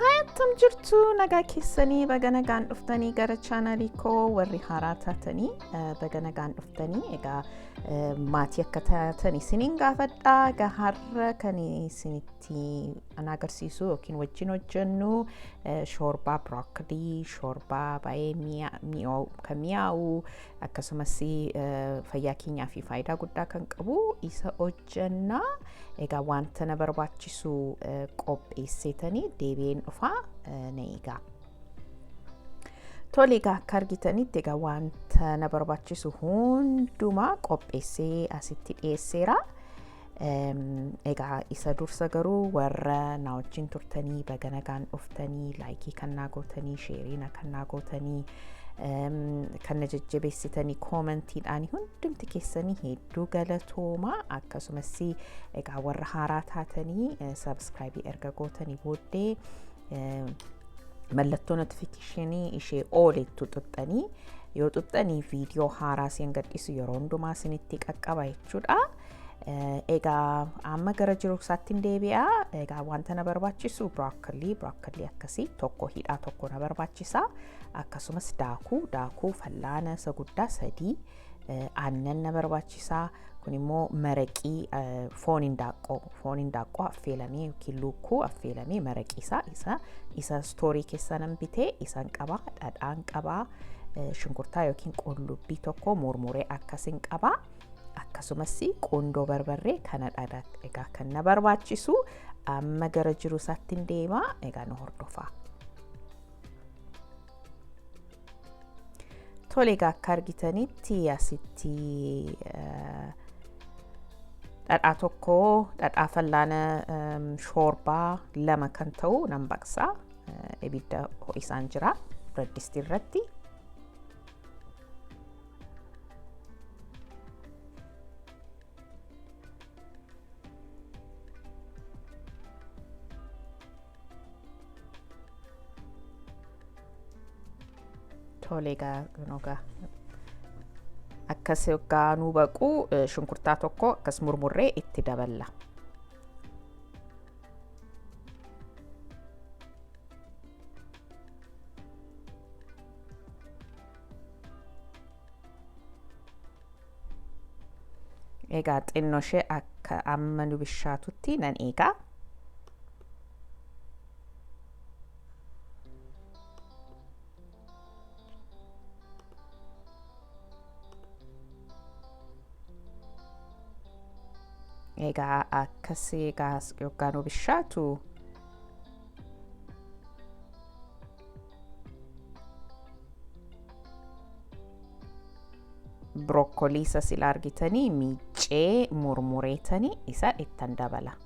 Akkam jirtu, nagaa keessanii? Baga nagaan dhuftanii gara chaanalii koo. Warri haaraa taatanii baga nagaan dhuftanii. Egaa maatii akka taatan isiniin gaafadha. Egaa har'a kan isinitti an agarsiisu yookiin wajjin hojjennu shoorbaa birookolii, shoorbaa baay'ee kan mi'aawu, akkasumas fayyaa keenyaa fi faayidaa guddaa kan qabu isa hojjenna. Egaa wanta na barbaachisu qopheesseetanii deebi'een dhufaa, na eegaa. Tole, egaa akka argitanitti egaa wanta na barbaachisu hundumaa qopheessee asitti dhiyeesseera. Egaa isa dursa garuu warra na wajjin turtanii baga nagaan dhuftanii, like kan naa gootanii, share na kan naa gootanii, kan na jajjabeessitanii commentiidhaan, hundumti keessanii hedduu galatooma. Akkasumas egaa warra haaraa taatanii subscribe erga gootanii booddee mallattoo notification ishee oolettu xuxxanii yoo xuxxanii viidiyoo haaraa isin gadhiisu yeroo hundumaa isinitti qaqqaba jechuudha. Egaa amma gara jiru isaatti hin deebi'a. Egaa wanta na barbaachisu birookolii akkasii tokko, hidhaa tokko na barbaachisa. Akkasumas daakuu fallaana isa guddaa sadii, aannan na barbaachisa. Kun immoo maraqii foon hindaaqqoo affeelamee yookiin lukkuu affeelamee maraqii isaa isa store keessaa nan bitee isan qaba. Dhadhaan qaba. Shunkurtaa yookiin qullubbii tokko murmuree akkasin qaba. Akkasumas qundoo barbarree kana dha egaa kan na barbaachisu. Amma gara jiru isaatti hin deema, egaa nu hordofaa. Tole, egaa akka argitanitti asitti dhadhaa tokko, dhadhaa fallaana shoorbaa lama kan ta'u nan baqsaa. Ibidda ho'isaan jira biraddisti irratti. Tole, egaa egaa akkas yoggaa nuu baqu shunkurtaa tokko akkas murmurree itti daballa. Egaa xinnoo ishee akka amma nu bishaatutti nan eegaa. Egaa akkas egaa yoggaa nu bishaatu birokkolii isa sila argitanii miicee murmureetanii isa ittan dabala.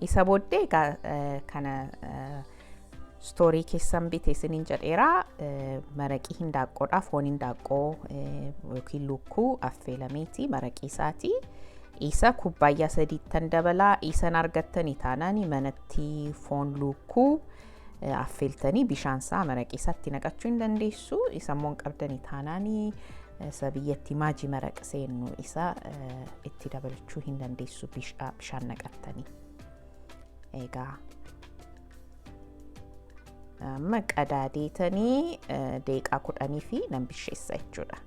Isa booddee egaa kana store keessan bite isiniin jedheera, maraqii hindaaqqoodha. Foon hindaaqqoo yookiin lukkuu affeelameeti maraqii isaati. Isa kubbaayyaa sadiittan dabalaa. Isan argattanii taanaan manatti foon lukkuu affeeltanii bishaan isaa maraqii isaatti naqachuu hin dandeessu. Isa immoo hin qabdanii taanaan isa biyyatti Maggi maraq seennu isa itti dabalachuu hin dandeessu bishaan naqattanii. Egaa amma qadaadeetanii daqiiqaa 10 fi nan bisheessa jechuudha.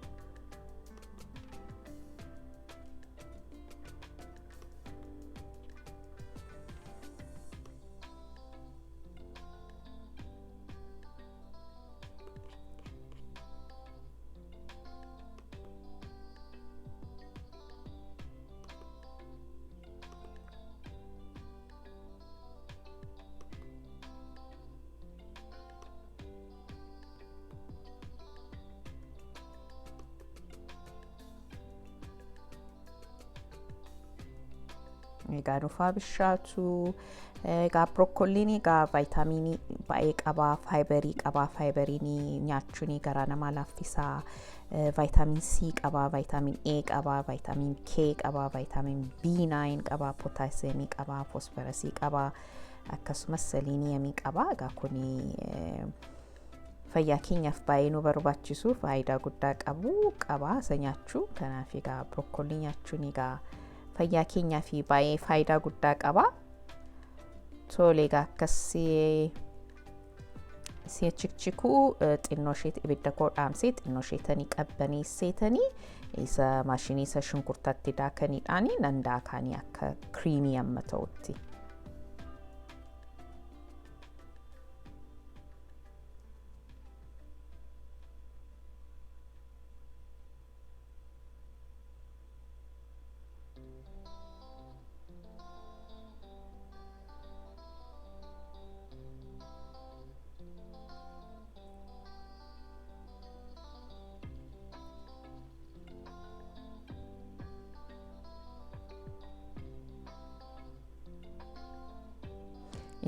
Egaa nufaa bishaatu. Egaa birookkoliin egaa vaayitaamiinii baay'ee qabaa, faayibarii qabaa. Faayibariin nyaachuun garaa namaa laaffisaa. Vaayitaamin C qabaa, vaayitaamin A qabaa, vaayitaamin K qabaa, vaayitaamin B9 qabaa, pootaasiyeemii qabaa, fosforasii qabaa, akkasumas seliiniyemii qabaa. Egaa kuni fayyaa keenyaaf baay'ee nu barbaachisu, faayidaa guddaa qabu qabaa isa nyaachuu. Kanaaf egaa birokkolii nyaachuun egaa fayyaa keenyaaf baay'ee faayidaa guddaa qaba. Tole, egaa akkas si'a chikchikuu xinnoo isheetti ibidda koo dhaamsee xinnoo isheetanii qabbaneesseetanii isa maashinii isa shunkurtaatti daakaniidhaanii nan daakaanii akka creamy amma ta'utti.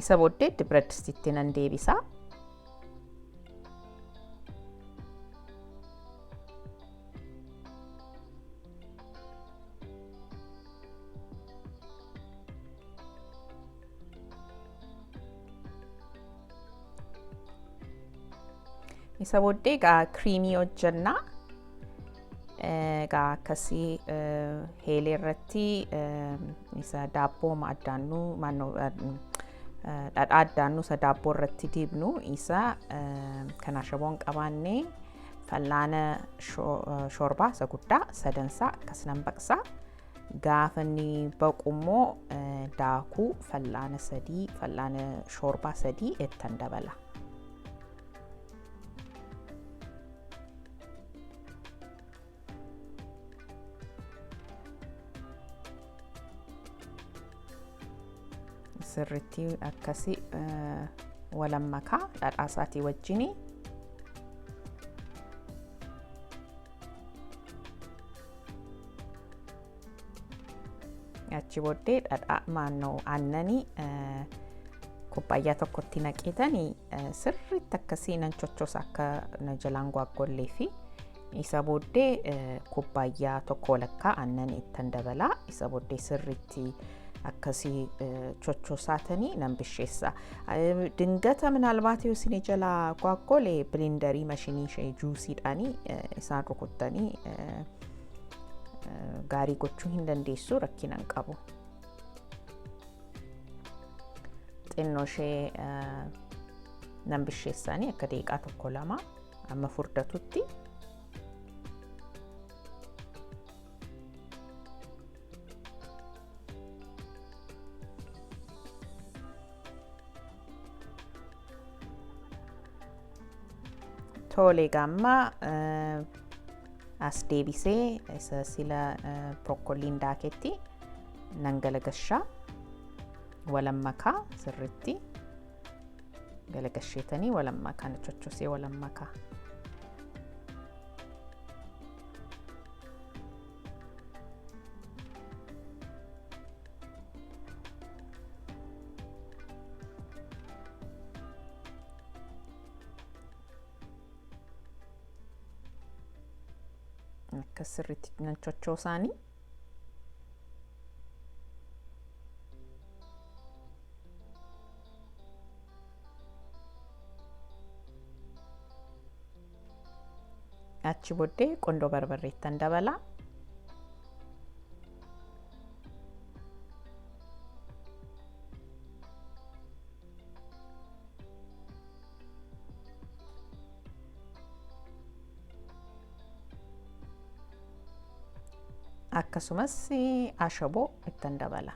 Isa booddee biraddistitti nan deebisa. Isa booddee egaa creamy hojjennaa. Egaa akkasii heelee irratti isa daabboo addaannuu, dhadhaa addaannuu isa daabboo irratti dibnu, isa kan ashaboon qabaanne fallaana shorbaa isa guddaa sadansaa akkas nan baqsaa. Gaafa inni baqu immoo daakuu fallaana 3, fallaana shorbaa 3 ittan dabala. Sirritti akkasi walammakaa dhadhaa isaatii wajjini. Achi booddee dhadhaa maannoo aannanii kubbaayyaa tokkotti naqeetanii sirriitti akkasii nan chochosa akka na jalaan gwaggollee fi isa booddee kubbaayyaa tokko walakkaa aannan ittan dabalaa. Isa booddee sirriitti akkasii chochosaatanii nan bisheessa. Dingata minaalbaat yoo isin jalaa gwaggole blenderii mashinii ishee juusiidhaanii isaan rukuttanii gaarii gochuu hin dandeessu, rakkina hin qabu. Xinnoo ishee nan bisheessaanii akka daqiiqaa tokko lama amma furdatutti. Tole, gamma as deebisee isa sila brokkoliin daaketti nan galagashaa, walammakaa sirritti galagasheetanii walammakaa na chochosee walammakaa. Akka sirriitti nan chochoosaanii. Achi booddee qondoo barbarreettan dabala. Akkasumas ashaboo ittan dabala.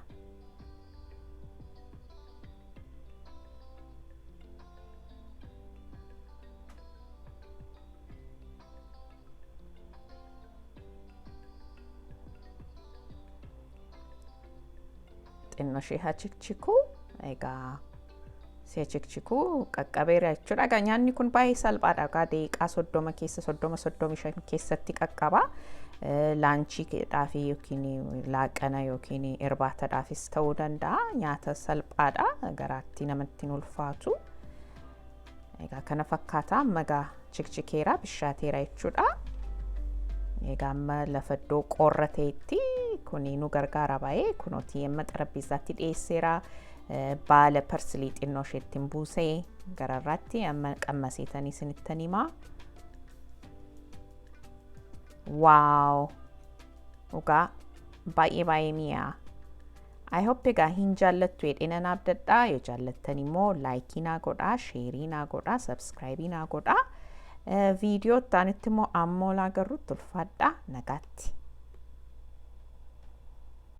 Xinnoo ishee haa chikchikuu. Egaa Si'a chikchikuu qaqqabeera jechuudha. Egaa nyaanni kun baay'ee salphaadha. Egaa daqiiqaa 30 keessa, 30, 35 keessatti qaqqaba. Lunchiidhaaf yookiin laaqana yookiin irbaatadhaafis ta'uu danda'a. Nyaata salphaadha. Garaatti namatti hin ulfaatu. Egaa kana fakkaata. Amma egaa chikchikeera, bishaateera jechuudha. Egaa amma lafa iddoo qorra ta'etti kuni nu gargaara baay'ee. Kunooti amma xarapheezzaatti dhiyeesseera. Baala parsley xinnoo isheetti buusee gararraatti amma qammaseetanii isinittan himaa. Wow! Dhugaa baay'ee baay'ee mi'aa. I hope egaa hin jaallattu jedhee nan abdadhaa. Yoo jaallattan immoo like naa godhaa, share naa godhaa, subscribe naa godhaa. Viidiyoo itti immoo ammoo laagarrutti ulfaadhaa, nagaatti.